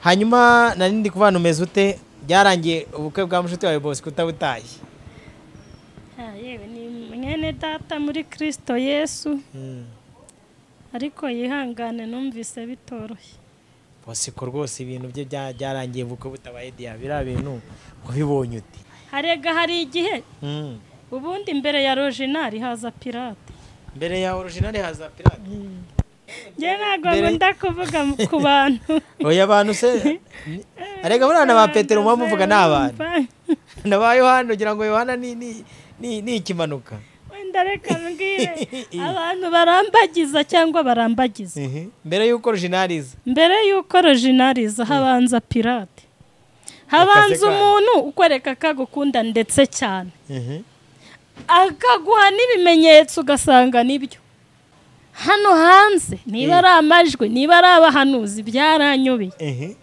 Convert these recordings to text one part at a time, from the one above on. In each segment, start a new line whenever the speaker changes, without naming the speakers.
Hanyuma nari ndi kuvana umeze ute, byarangiye ubukwe bwa mushuti wawe Bosco utabutaye?
Yewe ni mwene data muri Kristo Yesu. Ariko yihangane numvise bitoroshye.
Bosco rwose ibintu bye byarangiye ubukwe butabaye dia, biriya bintu wabibonye ute?
Harega hari igihe ubundi mbere ya original haza pirate.
Mbere ya original haza pirate.
Nge ntabwo nkunda kuvuga ku bantu.
Oya abantu se arega murana ba Petero muvuga n'abantu. Na ba Yohana ugira ngo Yohana ni ikimanuka.
Wenda reka mbwire abantu barambagiza cyangwa barambagiza.
Mbere yuko originaliza.
Mbere yuko originaliza habanza pirate. Habanza umuntu ukwereka kagukunda ndetse cyane. Akaguha n'ibimenyetso ugasanga nibyo. Hano hanze niba ari amajwi niba ari abahanuzi byaranyobeye.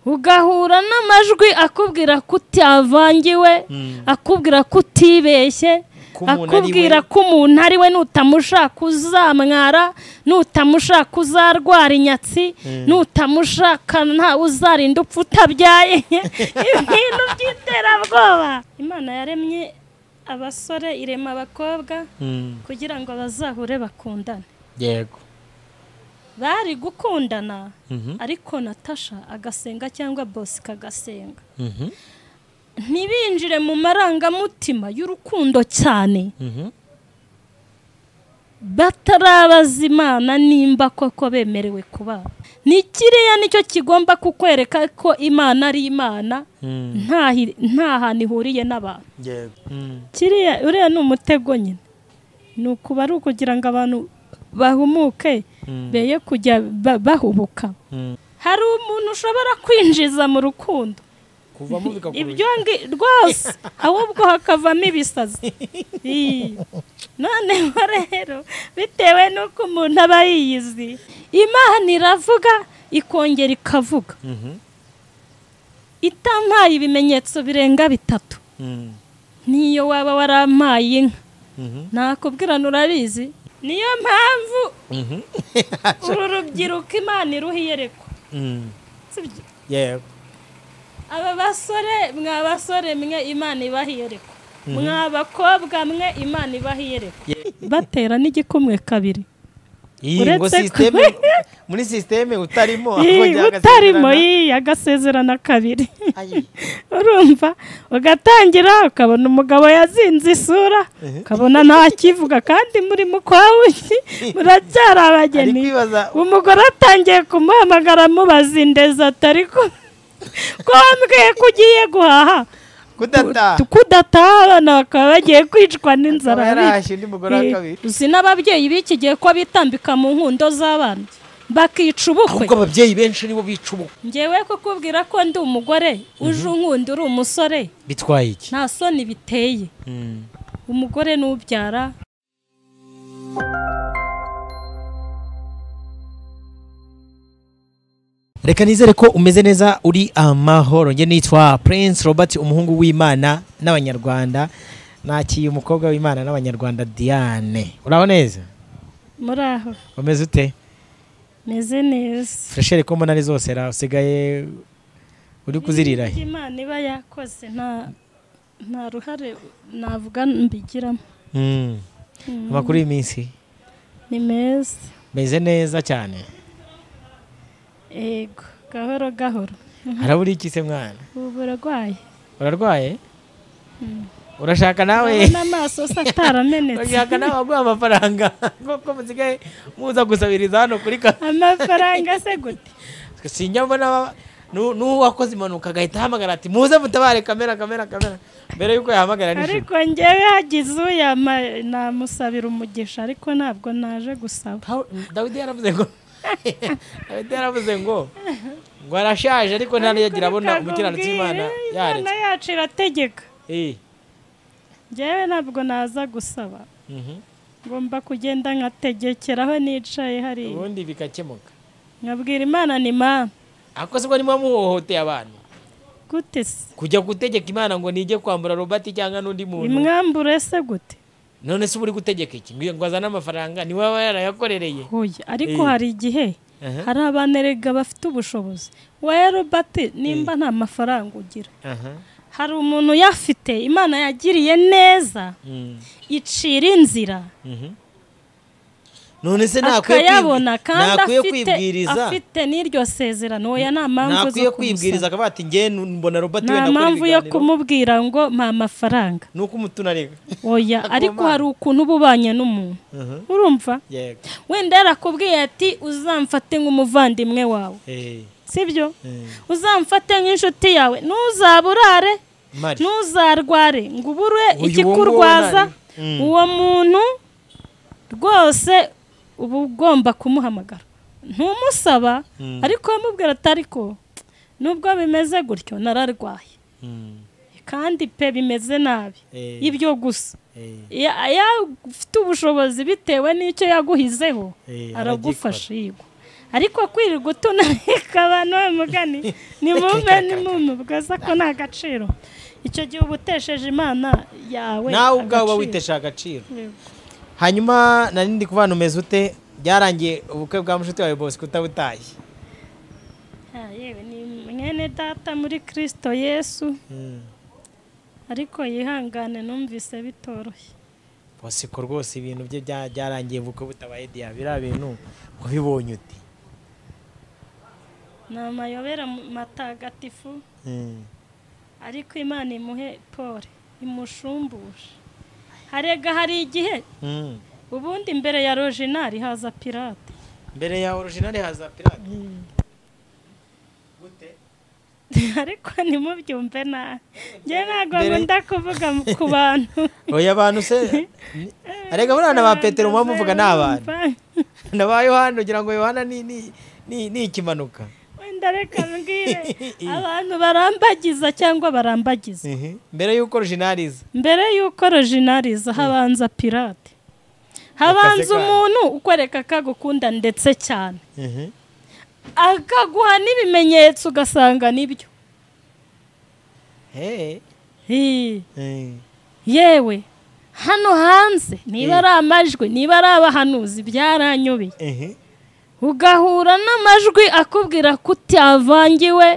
Ugahura n'amajwi akubwira ko utavangiwe, akubwira ko utibeshye, akubwira ko umuntu ari we, nutamushaka uzamwara, nutamushaka uzarwara inyatsi, nutamushaka nta uzarinda upfa utabyaye. Ibintu by'iterabwoba. Imana yaremye abasore irema abakobwa kugira ngo bazahure bakundane.
Yego.
Bari gukundana ariko Natasha agasenga cyangwa Bosco agasenga. Ntibinjire mu marangamutima y'urukundo cyane. Batarabaza Imana nimba koko bemerewe kuba. Ni kiriya nicyo kigomba kukwereka ko Imana ari Imana, nta hantu ihuriye n'abantu.
Yego.
Kiriya uriya ni umutego nyine. Ni ukuba ari ukugira ngo abantu bahumuke beye kujya bahubuka. Hari umuntu ushobora kwinjiza mu rukundo
kuvamo bikakurusha
ibyo rwose, ahubwo hakavamo ibisazi. Noneho rero bitewe n'uko umuntu aba yiyizi, Imana iravuga ikongera ikavuga. Itampaye ibimenyetso birenga bitatu, niyo waba warampaye inka nakubwira urabizi. Niyo mpamvu uru rubyiruko Imana iruha iyerekwa.
Yego.
Aba basore mwa basore mwe Imana ibaha iyerekwa, mwa bakobwa mwe Imana ibaha iyerekwa. Batera n'igikumwe kabiri.
Ngo systeme muri systeme utarimo
utarimo agasezerana kabiri. Urumva ugatangira ukabona umugabo yazinze isura, ukabona nta kivuga kandi muri mukwawuki muracyari abageni. Umugore atangiye kumuhamagara amubaza indeza atariko ko wambwiye ko ugiye guhaha kudataha abana bakaba bagiye kwicwa n'inzara. Uzi n'ababyeyi b'iki gihe ko bitambika mu nkundo z'abana bakica ubukwe.
Ahubwo ababyeyi benshi nibo bica ubukwe.
Ngewe kukubwira ko ndi umugore uje unkunda uri umusore
bitwaye iki?
Nta soni biteye. Umugore n'ubyara.
Reka nizere ko umeze neza uri amahoro. Nge nitwa Prince Robert umuhungu w'Imana n'Abanyarwanda. Nakiye umukobwa w'Imana n'Abanyarwanda Diane. Uraho neza?
Muraho.
Umeze ute?
Meze neza.
Freshere ko mbona ari zose ra usigaye uri kuzirira he?
Imana iba yakoze nta ruhare navuga mbigiramo.
Amakuru y'iminsi
ni meza.
Meze neza cyane.
Ego, gahoro gahoro.
Haraburi iki se mwana?
Ubu urarwaye.
Urarwaye? Urashaka nawe?
N'amaso ataramenetse.
Urashaka nawe aguha amafaranga kuko musigaye muza gusabiriza hano kuri ka.
Amafaranga se gute?
Sinjya mbona n'uwakoze impanuka agahita ahamagara ati muze mutabare kamera kamera kamera mbere yuko yahamagara nijoro.
Ariko njyewe hagize uyama namusabira umugisha ariko ntabwo naje gusaba.
Dawidi yaravuze ngo Dawidi yaravuze ngo arashaje ariko nta yagira abona umukiranutsi w'Imana yaretse.
Imana yacu irategeka. Njyewe ntabwo naza gusaba. Ngomba kugenda nkategekeraho nicaye hariya.
Ubundi bikakemuka.
Nkabwira Imana ni mama.
Ako siko nimwe muhohoteye abantu.
Gute se?
Kujya gutegeka Imana ngo nijye kwambura Robert cyangwa n'undi muntu.
Imwambure se gute?
None se uri gutegeka iki? Ngo azane amafaranga ni wowe yarayakorereye.
Hoya, ariko hari igihe Hari abantu erega bafite ubushobozi. Wowe Robert nimba nta mafaranga ugira, hari umuntu uyafite Imana yagiriye neza icira inzira,
none se
akayabona kandi afite n'iryo sezerano. Oya, nta mpamvu zo
kwibwiriza akavuga ati nge mbona Robert
wenda nta mpamvu yo kumubwira ngo mpa amafaranga
nuko umutunarega.
Oya, ariko hari ukuntu ububanye n'umuntu, urumva wenda yarakubwiye ati uzamfate nk'umuvandimwe wawe, sibyo? Uzamfate nk'inshuti yawe, ntuzaburare, ntuzarware ngo ubure ikikurwaza. Uwo muntu rwose uba ugomba kumuhamagara, ntumusaba ariko wamubwira ati ariko nubwo bimeze gutyo nararwaye kandi pe bimeze nabi, ibyo gusa. Ufite ubushobozi bitewe n'icyo yaguhizeho aragufasha, yego. Ariko kwirirwa utunarika abantu bamugani ni mume ni mume bwaza ko nta gaciro. Icyo gihe uba utesheje Imana yawe,
nawe ubwawe witesha agaciro. Hanyuma nari ndi kubana umeze ute? Byarangiye ubukwe bwa mushuti wawe Bosco utabutaye?
Yewe ni mwene data muri Kristo Yesu, ariko yihangane numvise bitoroshye.
Bosco rwose ibintu bye byarangiye ubukwe butabaye dia, biriya bintu wabibonye ute?
Ni amayobera matagatifu, ariko Imana imuhe pole, imushumbushe. Harega hari igihe ubundi mbere ya original haza pirate.
Mbere ya original haza pirate. Gute?
Ariko nimubyumve nabi, nge ntabwo nkunda kuvuga ku bantu.
Oya abantu se arega burana ba Petero muvuga n'abantu na ba Yohana, ugira ngo Yohana ni ikimanuka.
Wenda reka mbwire abantu barambagiza cyangwa barambagiza.
Mbere yuko originaliza,
mbere yuko originaliza habanza pirate. Habanza umuntu ukwereka akagukunda ndetse cyane, akaguha n'ibimenyetso ugasanga nibyo. Yewe hano hanze niba ari amajwi, niba ari abahanuzi byaranyobeye. Ugahura n'amajwi akubwira ko utavangiwe,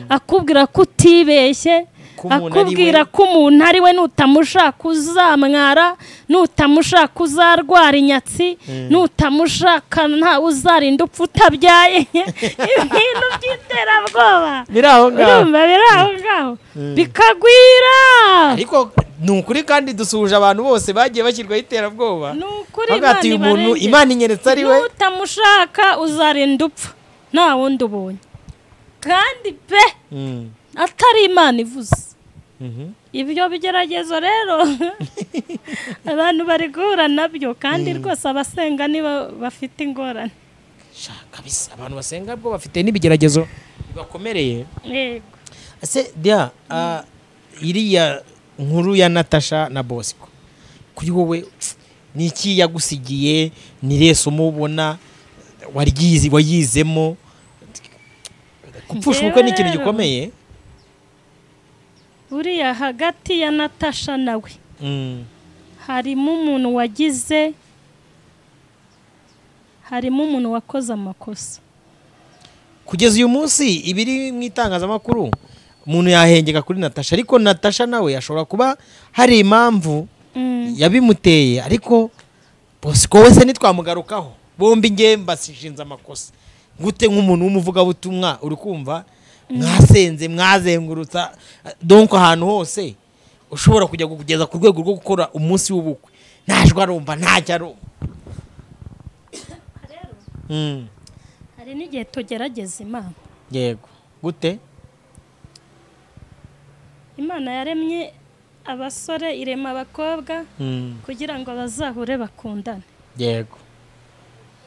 akubwira ko utibeshye, akubwira ko umuntu ari we, nutamushaka uzamwara, nutamushaka uzarwara inyatsi, nutamushaka nta uzarinda upfa utabyaye. Ibintu by'iterabwoba
biri aho ngaho,
biri aho ngaho bikagwira.
Ariko ni ukuri kandi dusuhuje abantu bose bagiye bashyirwaho iterabwoba.
Ni ukuri Imana
inyeretse ari we,
nutamushaka uzarinda upfa nta wundi ubonye, kandi pe atari Imana ivuze. Ibyo bigeragezo rero abantu bari guhura nabyo, kandi rwose abasenga niba bafite ingorane.
Kabisa abantu basenga bwo bafite n'ibigeragezo bibakomereye.
Yego.
Ese dia iriya nkuru ya Natasha na Bosco kuri wowe ni iki yagusigiye? Ni reso mubona waryizi wayizemo? Gupfusha ubukwe ni ikintu gikomeye.
Buriya hagati ya Natasha nawe harimo umuntu wagize, harimo umuntu wakoze amakosa.
Kugeza uyu munsi ibiri mu itangazamakuru umuntu yahengeka kuri Natasha, ariko Natasha nawe ashobora kuba hari impamvu yabimuteye, ariko Bosco wese nitwamugarukaho bombi nge mbashinze amakosa. Gute nk'umuntu w'umuvugabutumwa uri kumva mwasenze mwazengurutsa donc ahantu hose ushobora kujya kugeza ku rwego rwo gukora umunsi w'ubukwe, ntajwe arumva ntacyo arumva.
Hari n'igihe tugerageza Imana.
Yego. Gute?
Imana yaremye abasore irema abakobwa kugira ngo bazahure bakundane.
Yego.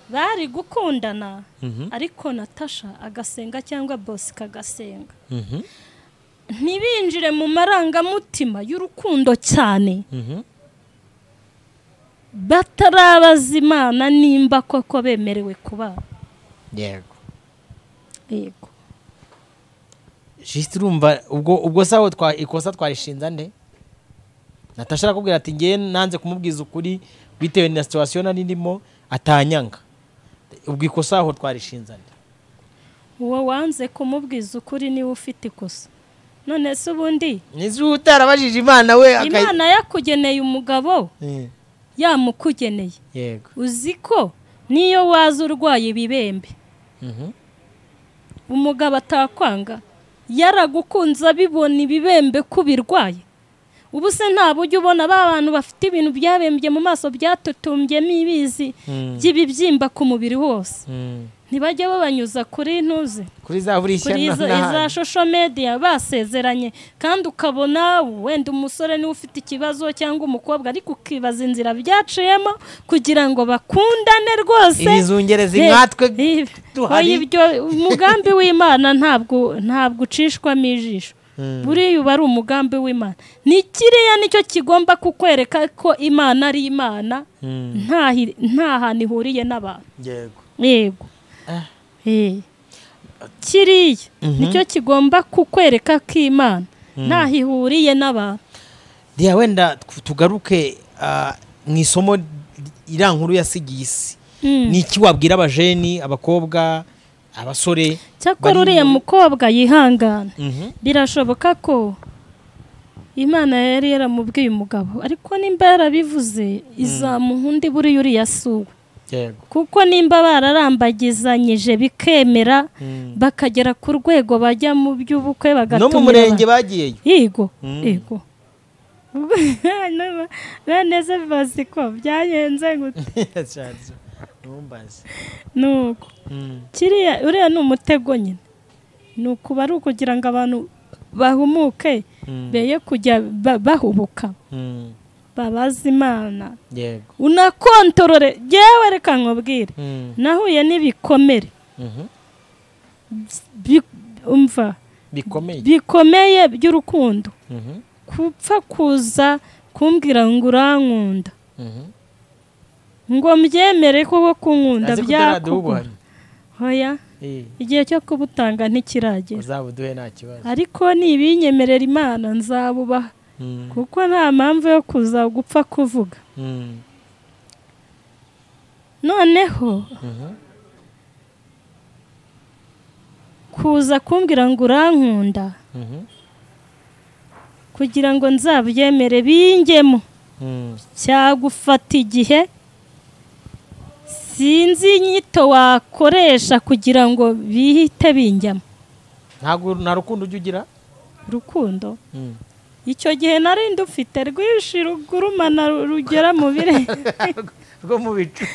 Bari gukundana ariko Natasha agasenga cyangwa Bosco agasenga, ntibinjire mu marangamutima y'urukundo cyane, batarabaza Imana nimba koko bemerewe kubana.
Yego.
Yego.
Juste urumva ubwo sawo twa ikosa twarishinza nde? Natasha arakubwira ati ngiye nanze kumubwiza ukuri bitewe na situation nari ndimo atanyanga. Ubwo ikosa aho twarishinzane.
Uwo wanze kumubwiza ukuri niwe ufite ikosa. None se ubundi
nizi utarabajije Imana we
Imana yakugeneye umugabo yamukugeneye.
Yego.
Uzi ko niyo waza urwaye ibibembe umugabo atakwanga yaragukunze abibona ibibembe kubirwaye. Ubu se nta buryo ubona ba bantu bafite ibintu byabembye mu maso byatutumbyemo ibizi by'ibibyimba ku mubiri wose, ntibajya babanyuza kuri ntuze
kuri za
kuri za social media basezeranye, kandi ukabona wenda umusore niwe ufite ikibazo cyangwa umukobwa, ariko ukibaza inzira byaciyemo kugira ngo bakundane rwose.
Ibizungerezi nkatwe
duhari. Ibyo umugambi w'Imana ntabwo ucishwamo ijisho. Buriya uba ari umugambi w'Imana. Ni kiriya nicyo kigomba kukwereka ko Imana ari Imana, nta hantu ihuriye n'abantu.
Yego.
Yego. Kiriya nicyo kigomba kukwereka ko Imana ntaho ihuriye n'abantu.
Dia wenda tugaruke mu isomo iriya nkuru yasigiye isi. Ni iki wabwira abajeni, abakobwa, abasore?
Cyakora uriya mukobwa yihangana. Birashoboka ko Imana yari yaramubwiye umugabo, ariko nimba yarabivuze izamuha undi buriya uriya suwe.
Yego.
Kuko nimba bararambagizanyije bikemera bakagera ku rwego bajya mu by'ubukwe bagatumira
no mu murenge bagiyeyo.
Yego, yego. Neza bazi ko byagenze gute. Nuko kiriya uriya ni umutego nyine. Nuko bari ukugira ngo abantu bahumuke beye kujya bahubuka. Babaza Imana.
Yego.
Unakontorore jewe reka nkubwire. Nahuye n'ibikomere. Umva bikomeye by'urukundo. Kupfa kuza kumbwira ngo urankunda. Ngo mbyemere ko kunkunda byakugora. Hoya. Igihe cyo kubutanga ntikiragera.
Uzabuduhe nta kibazo.
Ariko nibinyemerera Imana nzabubaha. Kuko nta mpamvu yo kuza gupfa kuvuga. Noneho kuza kumbwira ngo urankunda kugira ngo nzabyemere bingemo cyagufata igihe, sinzi inyito wakoresha kugira ngo bihite binjyamo.
Ntabwo nta rukundo ujya ugira?
Rukundo icyo gihe nari ndufite rwinshi rugurumana rugera mu bire
rwo mu bicu.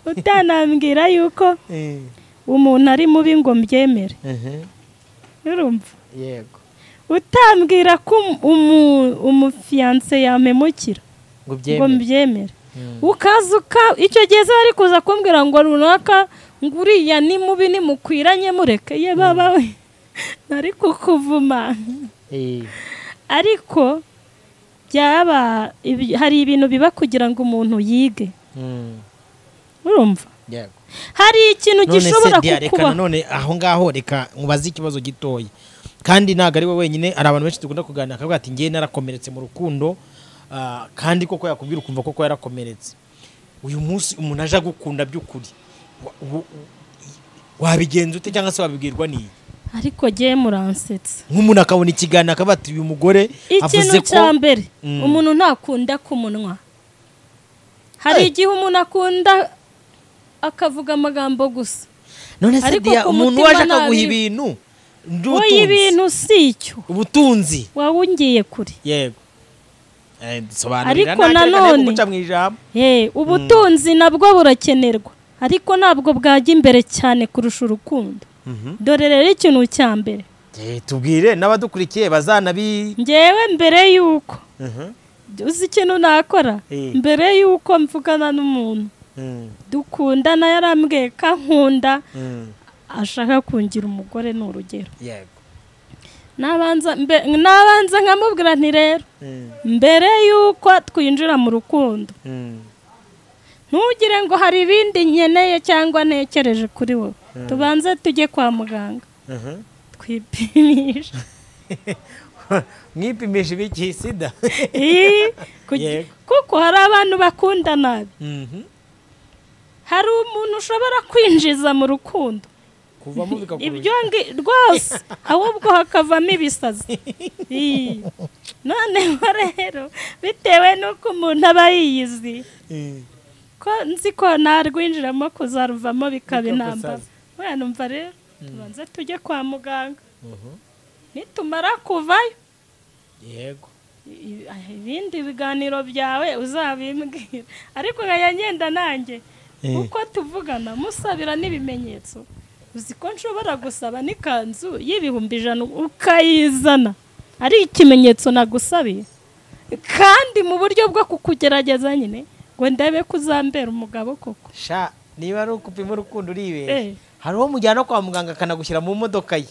Utanambwira yuko umuntu ari mubi ngo mbyemere. Urumva?
Yego.
Utambwira ko umufiance yamemukira ngo mbyemere. Ukazuka icyo gihe bari kuza kumbwira ngo runaka ngo uriya ni mubi ni mukwiranye mureke ye baba we nari kukuvuma. Ariko byaba hari ibintu biba kugira ngo umuntu yige. Urumva?
Yego.
Hari ikintu gishobora kukuba.
None aho ngaho reka nkubaze ikibazo gitoya. Kandi ntago ari we wenyine, ari abantu benshi dukunda kuganira akavuga ati ngiye narakomeretse mu rukundo, kandi koko yakubwira ukumva koko yarakomeretse. Uyu munsi umuntu aje gukunda by'ukuri wabigenza ute cyangwa se wabibwirwa ni?
Ariko je muransetsa.
Nk'umuntu akabona ikiganiro akavuga ati uyu mugore avuze ko
ikintu cya mbere umuntu ntakunda ku munwa. Hari igihe umuntu akunda akavuga amagambo gusa.
None se dia umuntu waje akaguha ibintu
oya ibintu si icyo
ubutunzi
wawungiye kure.
Yego. Sobanurira nanone guca mu ijambo.
Ubutunzi nabwo burakenerwa ariko ntabwo bwajya imbere cyane kurusha urukundo. Dore rero ikintu cya mbere.
Tubwire n'abadukurikiye bazanabi.
Ngewe mbere yuko uzi ikintu nakora mbere yuko mvugana n'umuntu dukundana yarambwiye ko ankunda ashaka kungira umugore ni urugero.
Yego.
Nabanza nkamubwira nti rero mbere yuko twinjira mu rukundo ntugire ngo hari ibindi nkeneye cyangwa ntekereje kuri wowe, tubanze tujye kwa muganga twipimisha.
Mwipimisha ibiki? Sida?
Kuko hari abantu bakunda nabi. Hari umuntu ushobora kwinjiza mu rukundo
kuvamo bikakurusha
ibyo rwose, ahubwo hakavamo ibisazi. Noneho rero bitewe n'uko umuntu aba yiyizi, ko nzi ko narwinjiramo kuzaruvamo bikaba intambara, we numva rero tubanze tujye kwa muganga, nitumara kuvayo
yego
ibindi biganiro byawe uzabimbwira. Ariko nkajya ngenda nanjye uko tuvugana musabira n'ibimenyetso. Uzi ko nshobora gusaba n'ikanzu y'100,000 ukayizana ari ikimenyetso nagusabiye, kandi mu buryo bwo kukugerageza nyine ngo ndebe ko uzambera umugabo koko.
Sha niba ari ukupima urukundo uribeshya. Hari uwo mujyana kwa muganga akanagushyira mu modoka ye,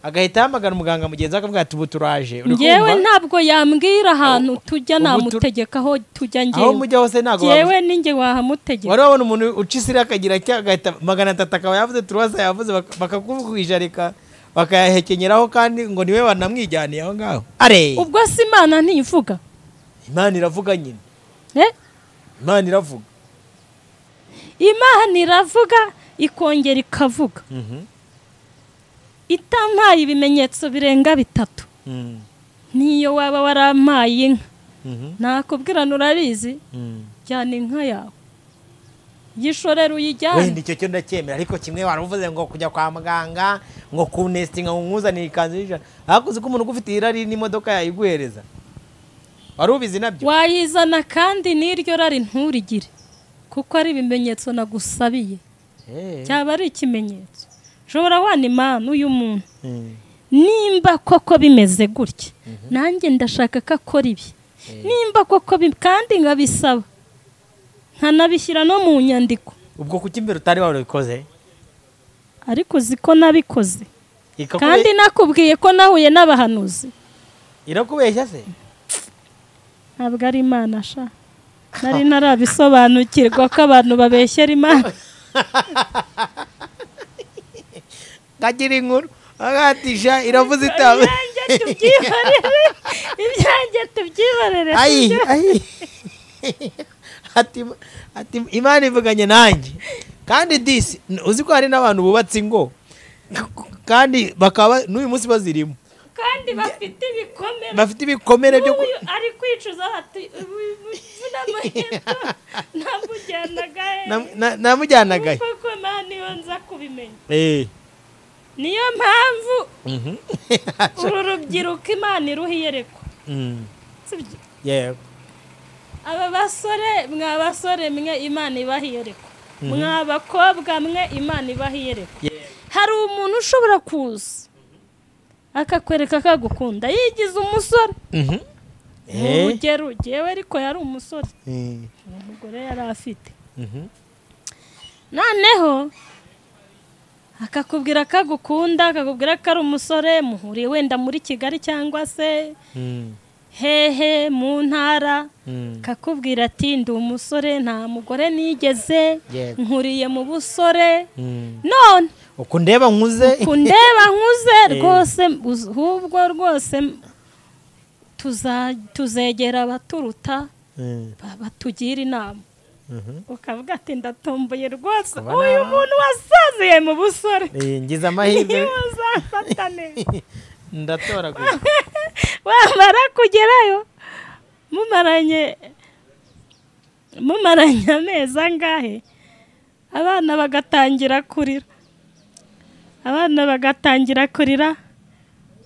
agahita ahamagara umuganga mugenzi we akavuga ati ubu turaje.
Ngewe ntabwo yambwira ahantu tujya, namutegeka aho tujya ngewe.
Aho mujya hose ntabwo
ngewe ninjye wahamutegeka.
Wari wabona umuntu uca isiri akagira cya agahita 300 akaba yavuze turuwasa yavuze, bakakuvwijarika bakayahekenyeraho, kandi ngo niwe wanamwijyaniye aho ngaho. Are
ubwo si Imana ntivuga?
Imana iravuga nyine. Imana iravuga.
Imana iravuga ikongera ikavuga. Itampaye ibimenyetso birenga 3. Niyo waba warampaye inka, nakubwira urabizi, jyana inka yawe yishorera uyijyane.
Wenda icyo cyo ndacyemera, ariko kimwe waravuze ngo kujya kwa muganga ngo kunestinga ngo nkuzanire ikanzu y'ijana, hakuze ko umuntu ugufite irari n'imodoka yayiguhereza, wari ubizi nabyo
wayizana, kandi n'iryo rari nturigire kuko ari ibimenyetso nagusabiye. Cyaba ari ikimenyetso nshobora wana Imana uyu muntu nimba koko bimeze gutya, nanjye ndashaka ko akora ibi, nimba koko kandi nkabisaba nkanabishyira no mu nyandiko.
Ubwo kuki mbere utari warabikoze?
Ariko uzi ko nabikoze, kandi nakubwiye ko nahuye n'abahanuzi.
Irakubeshya se?
Ntabwo ari Imana sha, nari narabisobanukirwa ko abantu babeshyera Imana.
Kagira inkuru agatisha iravuze itabe.
Ibyanjye tubyibarere.
Ayi ayi. Ati Imana ivuganye nanjye. Kandi disi uzi ko hari n'abantu bubatse ingo kandi bakaba n'uyu munsi bazirimo,
kandi bafite ibikomere,
bafite ibikomere byo
ari kwicuza ati
namujyanaga
kuko Imana iyo nza kubimenya. Niyo mpamvu uru rubyiruko Imana iruhiyerekwa.
Yego.
Aba basore mwa basore mwe Imana ibahiyerekwa, mwa bakobwa mwe Imana ibahiyerekwa. Hari umuntu ushobora kuza akakwereka akagukunda yigize umusore. Urugero jewe ariko yari umusore, umugore yari afite. Noneho akakubwira akagukunda, akakubwira ko ari umusore, muhuriye wenda muri Kigali cyangwa se hehe mu ntara, akakubwira ati ndi umusore nta mugore nigeze, nkuriye mu busore, none
ukundeba nkuze,
ukundeba nkuze rwose, ahubwo rwose tuzegera abaturuta batugira inama. Ukavuga ati ndatomboye rwose, uyu muntu wasaziye mu busore,
ngize amahirwe
uzafatane
ndatoragura.
Wamara kugerayo mumaranye amezi angahe, abana bagatangira kurira, abana bagatangira kurira,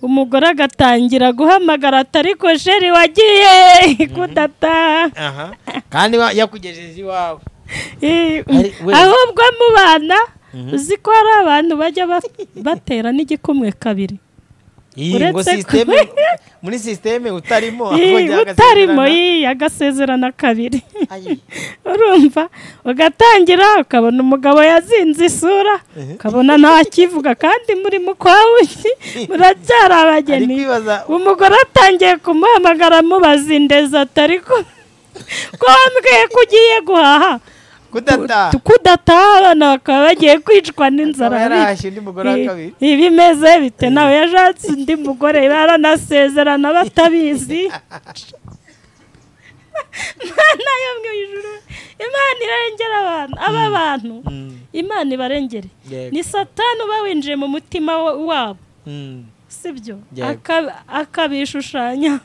umugore agatangira guhamagara ariko sheri wagiye kudata.
Kandi yakugejeje iwawe.
Ahubwo mubana uzi ko hari abantu bajya batera n'igikumwe kabiri.
Uretse muri systeme utarimo,
utarimo agasezerana kabiri. Urumva ugatangira ukabona umugabo yazinze isura, ukabona nta kivuga, kandi muri mukwabuki muracyari abageni. Umugore atangiye kumuhamagara mubaza indeza ariko ko wambwiye ko ugiye guhaha kudataha, abana bakaba bagiye kwicwa n'inzara. Ibimeze bite? Nawe yashatse undi mugore baranasezerana batabizi. Imana yo mu ijuru, Imana irengera abantu, aba bantu Imana ibarengere. Ni Satani uba winjiye mu mutima wabo, sibyo? Akabishushanya,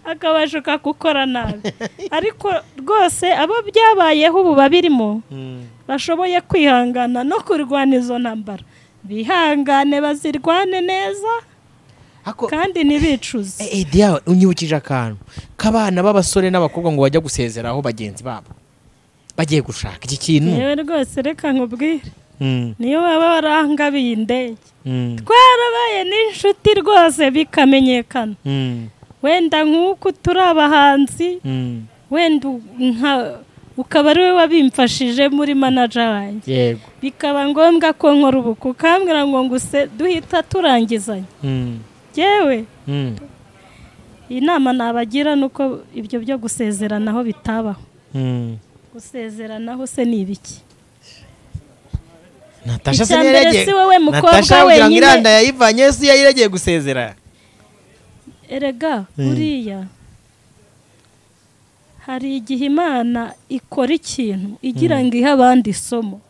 akabashuka gukora nabi. Ariko rwose abo byabayeho ubu babirimo bashoboye kwihangana no kurwana izo ntambara, bihangane bazirwane neza kandi ntibicuze.
Dia, unyibukije akantu k'abana b'abasore n'abakobwa ngo bajya gusezeraho bagenzi babo bagiye gushaka iki kintu.
Yewe rwose reka nkubwire, niyo baba barangabiye indege, twarabaye n'inshuti rwose bikamenyekana. Wenda nk'uko turi abahanzi, wenda ukaba ari we wabimfashije muri manager wanjye, bikaba ngombwa ko nkora ubukwe, ukambwira ngo nguse duhita turangizanya. Yewe inama nabagira nuko ibyo byo gusezeranaho bitabaho. Gusezeranaho se ni ibiki?
Natasha se yaragiye, Natasha wenyine yayivanye si yayiragiye gusezera.
Erega uriya hari igihe Imana ikora ikintu igira ngo ihe abandi isomo.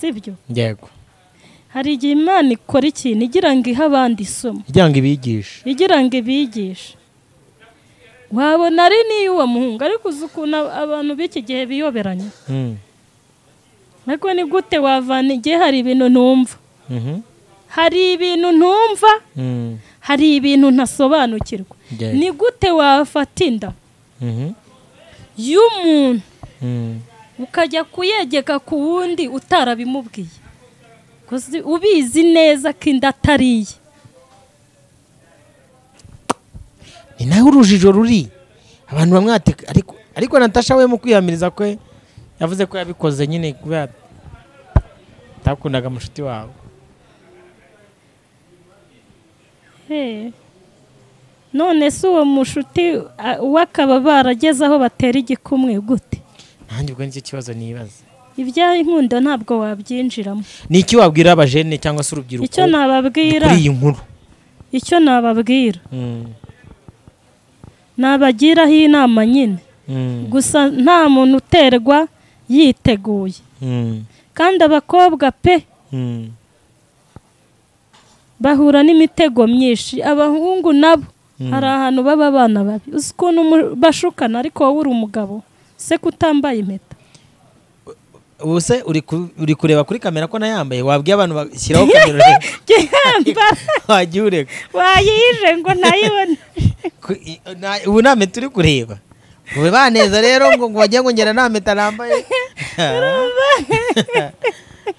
Sibyo?
Yego.
Hari igihe Imana ikora ikintu igira ngo ihe abandi isomo,
igira ngo ibigishe,
igira ngo ibigishe. Wabona ari n'iy'uwo muhungu, ariko uzi ukuntu abantu b'iki gihe biyoberanya. Ariko ni gute wavana igihe hari ibintu ntumva, hari ibintu ntumva, hari ibintu ntasobanukirwa. Ni gute wafata inda y'umuntu ukajya kuyegeka ku wundi utarabimubwiye, ubizi neza ko inda atari iye?
Ni naho urujijo ruri, abantu bamwateka. Ariko Natasha we mu kwiyamiriza kwe yavuze ko yabikoze nyine kubera atakundaga mushuti wawe.
None se uwo mushuti wakaba barageze aho batera igikumwe gute?
Nanjye ubwo nicyo kibazo nibaza.
Ibya inkundo ntabwo wabyinjiramo.
Ni iki wabwira abajene cyangwa se urubyiruko?
Icyo nababwira
kuri iyi nkuru,
icyo nababwira, nabagiraho inama nyine. Gusa nta muntu uterwa yiteguye. Kandi abakobwa pe bahura n'imitego myinshi, abahungu nabo hari ahantu baba abana babi, uzi ukuntu bashukana. Ariko wowe uri umugabo se kutambaye impeta?
Ubu se uri kureba kuri kamera ko nayambaye? Wabwiye abantu bashyiraho kamera wagiye ureka
wayije ngo ntayibone.
Ubu nta mpeta uri kureba. Ubu baneza rero ngo wagiye ngo ngera nta mpeta nambaye.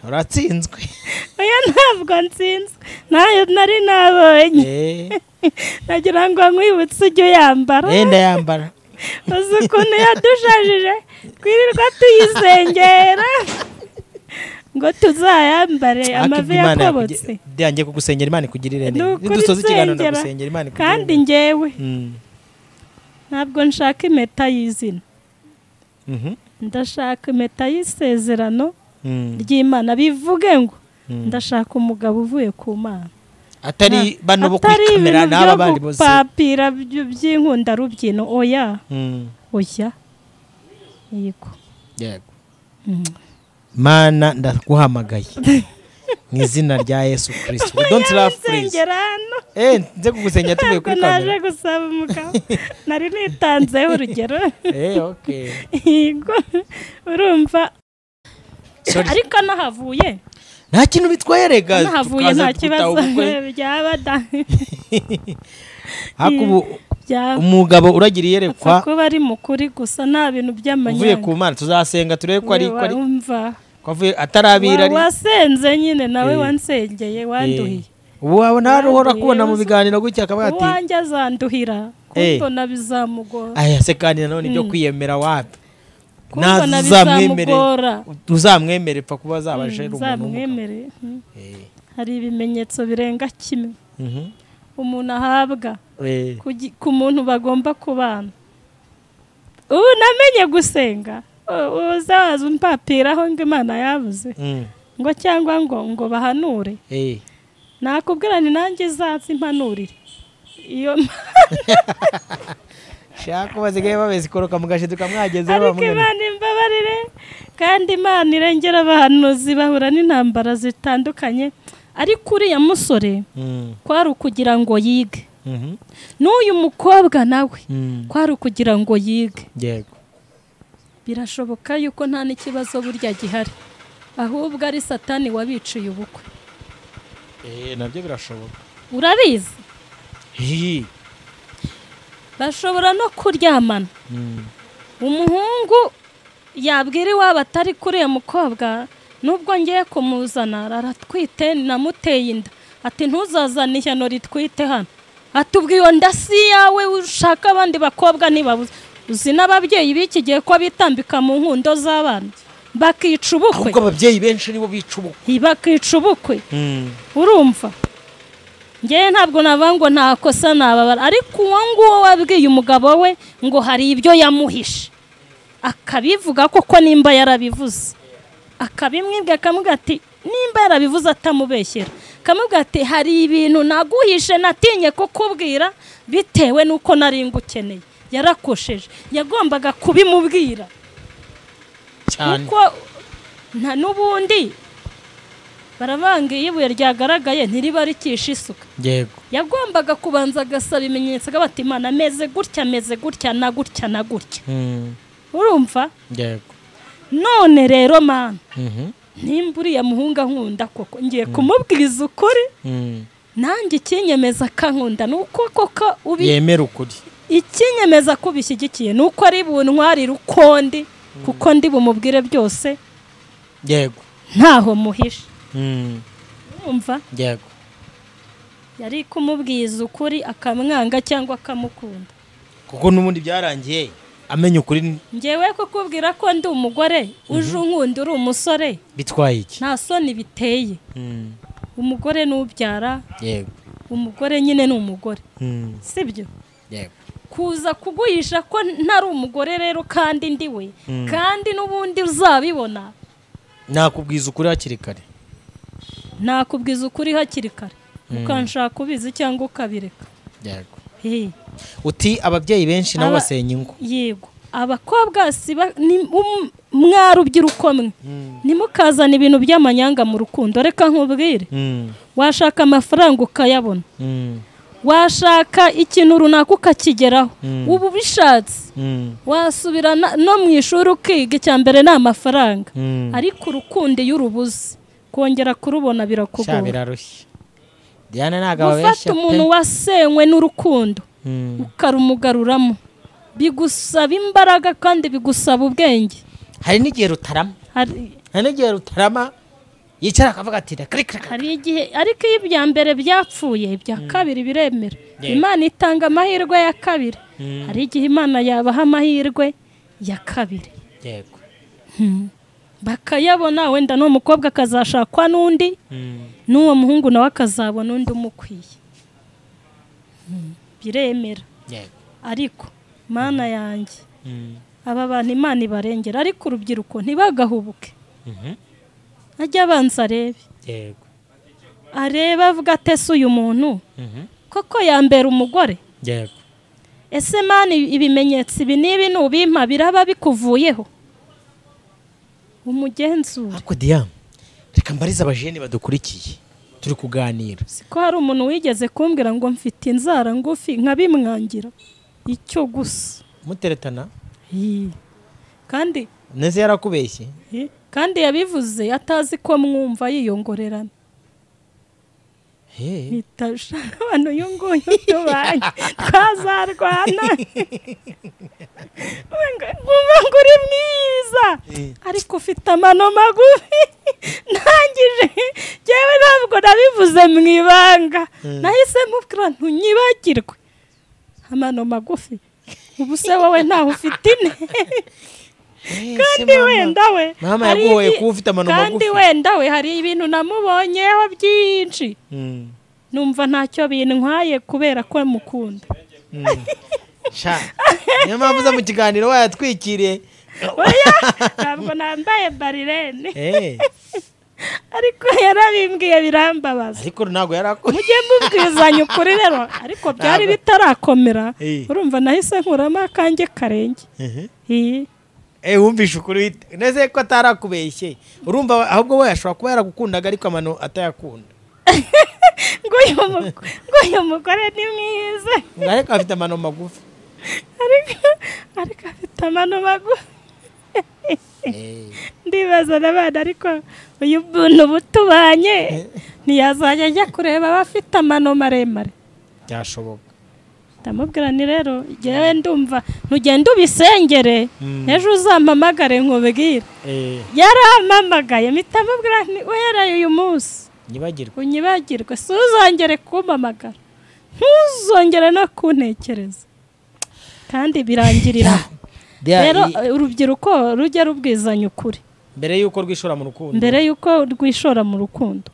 Uratsinzwe.
Oya ntabwo nsinzwe, nayo nari nabonye. Nagira ngo nkwibutse ujye uyambara.
Ndayambara.
Uzi ukuntu yadushajije twirirwa tuyisengera ngo tuzayambare amavi yakobotse.
Ngiye kugusengera Imana ikugirire neza. Nidusoza ikiganiro ndagusengera Imana ikugirire.
Kandi njyewe ntabwo nshaka impeta y'izina, ndashaka impeta y'isezerano ry'Imana. Bivuge ngo ndashaka umugabo uvuye ku Mana,
atari bano bo kuri kamera n'aba bandi bose
papira by'inkunda rubyino. Oya oya, yego
yego. Mana ndaguhamagaye mu izina rya Yesu Kristo. Don't laugh please. Nze kugusengera tuvuye kuri kamera.
Naje gusaba umugabo, nari nitanzeho urugero.
Okay.
Yego, urumva. Ariko nahavuye
nta kintu bitwaye rega,
nahavuye nta kibazo byaba da.
Hakubu umugabo uragira iyerekwa
kuba ari mukuri gusa, nta bintu by'amanyanga.
Uvuye ku Mana tuzasenga turebe ko ari ko avuye atarabira ari
wasenze nyine nawe wansengeye wanduhiye.
Ubu wabona haruhora kubona mu biganiro gutya akavuga ati
uwanjye azanduhira kumbona bizamugora.
Aya se kandi nanone ibyo kwiyemera wapi? Nazamwemere, uzamwemere pfa kuba azabashe
umuntu. Hari ibimenyetso birenga kimwe umuntu ahabwa ku muntu bagomba kubana. Ubu namenye gusenga, uzaza umpapiraho ngo Imana yavuze ngo cyangwa ngo bahanure, nakubwira ni nanjye izaza impanurire iyo.
Shaka basigaye babezikoroka mugashiduka mwagezeho.
Ariko Imana imbabarire, kandi Imana irengera abahanuzi bahura n'intambara zitandukanye. Ariko uriya musore kwari ukugira ngo yige, n'uyu mukobwa nawe kwari ukugira ngo yige.
Yego,
birashoboka yuko nta n'ikibazo burya gihari, ahubwo ari Satani wabiciye ubukwe.
Nabyo birashoboka.
Urabizi? Bashobora no kuryamana, umuhungu yabwira iwabo atari kuri uyu mukobwa, nubwo ngiye kumuzana aratwite namuteye inda, ati ntuzazane ishyano ritwite hano, atubwiye iyo nda si iyawe, ushaka abandi bakobwa ntibabuze. Uzi n'ababyeyi b'iki gihe ko bitambika mu nkundo z'abana bakica ubukwe.
Ahubwo ababyeyi benshi nibo bica ubukwe,
bakica ubukwe. Urumva ngewe ntabwo navuga ngo nta kosa nababara, ariko uwo nguwo wabwiye umugabo we ngo hari ibyo yamuhishe, akabivuga koko nimba yarabivuze, akabimwibwa akamubwira ati nimba yarabivuze atamubeshyera, akamubwira ati hari ibintu naguhishe natinye kukubwira bitewe n'uko nari ngukeneye. Yarakosheje, yagombaga kubimubwira
cyane,
kuko nta n'ubundi baravanga iyo ibuye ryagaragaye ntiriba rikisha isuka.
Yego,
yagombaga kubanza agasaba ibimenyetso bati Imana ameze gutya, ameze gutya na gutya na gutya. Urumva?
Yego.
None rero mana, nimba uriya muhungu ankunda koko ngiye kumubwiza ukuri, nanjye ikinyemeza akankunda nuko koko ubi
yemera ukuri,
ikinyemeza ko ubishyigikiye nuko ari buntwarire uko ndi, kuko ndi bumubwire byose.
Yego,
ntaho muhishe. Urumva?
Yego.
Yari kumubwiza ukuri akamwanga cyangwa akamukunda,
kuko n'ubundi byarangiye amenya ukuri.
Ngewe kukubwira ko ndi umugore uje unkunda uri umusore
bitwaye iki?
Nta soni biteye. Umugore n'ubyara.
Yego.
Umugore nyine ni umugore, sibyo?
Yego.
Kuza kuguhisha ko ntari umugore rero kandi ndi we, kandi n'ubundi uzabibona.
Nakubwiza ukuri hakiri kare.
Nakubwiza ukuri hakiri kare, ukanshaka ubizi cyangwa ukabireka.
Yego. Uti ababyeyi benshi nabo basenya ingo.
Yego, abakobwa mwarubyiruko mwe nimukazana ibintu by'amanyanga mu rukundo. Reka nkubwire, washaka amafaranga ukayabona, washaka ikintu runaka ukakigeraho, ubu bishatse wasubira no mu ishuri ukiga. Icya mbere ni amafaranga, ariko urukundo iyo urubuze kongera kurubona birakugora. Gufata umuntu wasenywe n'urukundo ukarumugaruramo bigusaba imbaraga kandi bigusaba ubwenge.
Hari n'igihe rutarama, hari n'igihe rutarama yicara akavuga ati reka.
Hari igihe ariko iyo ibya mbere byapfuye ibya kabiri biremera. Imana itanga amahirwe ya kabiri. Hari igihe Imana yabaha amahirwe ya kabiri.
Yego.
Bakayabona, wenda n'uwo mukobwa akazashakwa n'undi, n'uwo muhungu nawe akazabona undi umukwiye. Biremera. Ariko Mana yanjye, aba bantu Imana ibarengera, ariko urubyiruko ntibagahubuke. Ajya abanza arebe.
Yego.
Arebe avuga ati ese uyu muntu koko yambera umugore?
Yego.
Ese Mana ibimenyetso ibi n'ibi nubimpa biraba bikuvuyeho? Umugenzura.
Ariko Diane, reka mbarize abajene badukurikiye turi kuganira.
Siko hari umuntu wigeze kumbwira ngo mfite inzara ngufi nkabimwangira icyo gusa.
Muteretana?
Kandi
neze yarakubeshye?
Kandi yabivuze atazi ko mwumva yiyongorerana. Nitasha abantu yunguyu tubanye twazarwana. Ngumva ngo uri mwiza ariko ufite amano magufi. Ntangije jewe ntabwo nabivuze mu ibanga, nahise mubwira ntunyibagirwe amano magufi. Ubu se wowe ntaho ufite ine. Kandi wenda we
mama yaguhoye kuba ufite amano magufi.
Kandi wenda we hari ibintu namubonyeho byinshi, numva ntacyo bintwaye kubera ko mukunda.
Niyo mpamvu uza mu kiganiro wayatwikiriye.
Oya, ntabwo nambaye barirene. Ariko yarabimbwiye birambabaza.
Ariko ntago yarakora.
Mujye mubwizanya ukuri rero, ariko byari bitarakomera. Urumva nahise nkuramo akanjye karenge.
Wumvishe ukuri neze ko atarakubeshye. Urumva ahubwo we ashobora kuba yaragukundaga ariko amano atayakunda.
Ngo uyu mugore ni mwiza.
Ngo ariko afite amano magufi.
Ariko afite amano magufi. Ndibaza n'abana ariko uyu muntu butubanye ntiyazajya ajya kureba abafite amano maremare.
Byashoboka.
Ndamubwira ni rero jyewe ndumva ntugende ubisengere ejo uzampamagare nkubwire. Yarampamagaye mpita mubwira nti uhereye uyu munsi
nyibagirwe,
unyibagirwe, si uzongere kumpamagara, ntuzongere no kuntekereza. Kandi birangirira. Rero urubyiruko rujya rubwizanya ukuri
mbere yuko rwishora mu rukundo,
mbere yuko rwishora mu rukundo.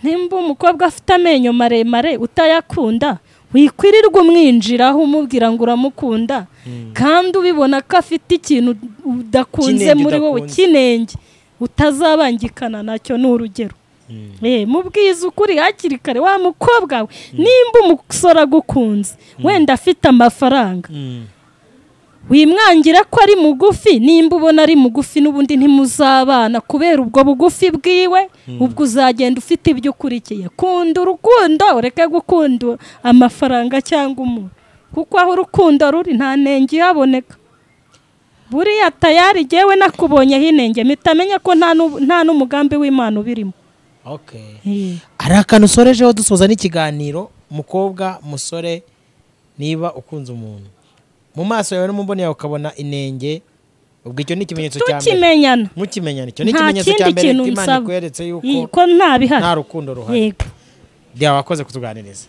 Nimba umukobwa afite amenyo maremare utayakunda, wikwirirwa umwinjiraho umubwira ngo uramukunda, kandi ubibona ko afite ikintu udakunze muri wowe kinenge utazabangikana nacyo. Ni urugero. Mubwiza ukuri hakiri kare wa mukobwa we. Nimba umusore agukunze wenda afite amafaranga, wimwangira ko ari mugufi. Nimba ubona ari mugufi n'ubundi ntimuzabana kubera ubwo bugufi bwiwe, ubwo uzagenda ufite ibyo ukurikiye. Kunda urukundo, ureke gukunda amafaranga cyangwa umuntu, kuko aho urukundo ruri nta nenge ihaboneka. Buriya tayari jyewe nakubonyeho inenge mpita menya ko nta n'umugambi w'Imana ubirimo.
Hari akantu usorejeho dusoza n'ikiganiro. Mukobwa, musore, niba ukunze umuntu mu maso yawe no mu mboni yawe ukabona inenge, ubwo icyo ni ikimenyetso cya mbere.
Tukimenyana.
Mukimenyana, icyo ni ikimenyetso cya mbere Imana ikweretse yuko nta rukundo ruhari. Yego. Wakoze kutuganiriza.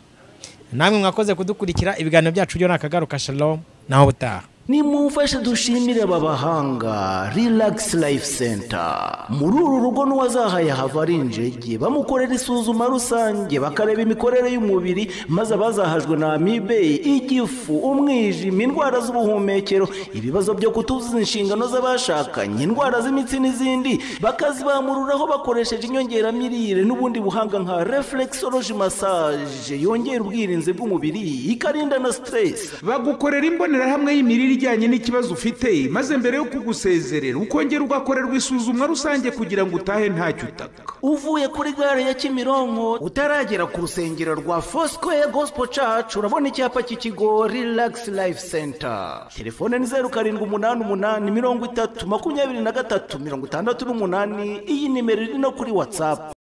Namwe mwakoze kudukurikira ibiganiro byacu byo nakagaruka. Shalom, naho butaha.
Nimumfashe dushimire aba bahanga Relax Life Center. Muri uru rugo n'uwazahaye hava ari injege, bamukorera isuzuma rusange, bakareba imikorere y'umubiri, maze abazahajwe na amibe, igifu, umwijima, indwara z'ubuhumekero, ibibazo byo kutuzuza inshingano z'abashakanye, indwara z'imitsi n'izindi, bakazibamururaho bakoresheje inyongeramirire n'ubundi buhanga nka reflexology massage yongera ubwirinzi bw'umubiri, ikarinda na stress.
Bagukorera imbonerahamwe y'imirire ijyanye n'ikibazo ufite, maze mbere yo kugusezerera ukongera ugakorerwa isuzumwa rusange kugira ngo utahe ntacyo utaka.
Uvuye kuri gare ya Kimironko utaragera ku rusengero rwa Foursquare Gospel Church, urabona icyapa cy'ikigo Relax Life Center. Telefone ni 0788 30 23 68. Iyi nimero iri no kuri WhatsApp.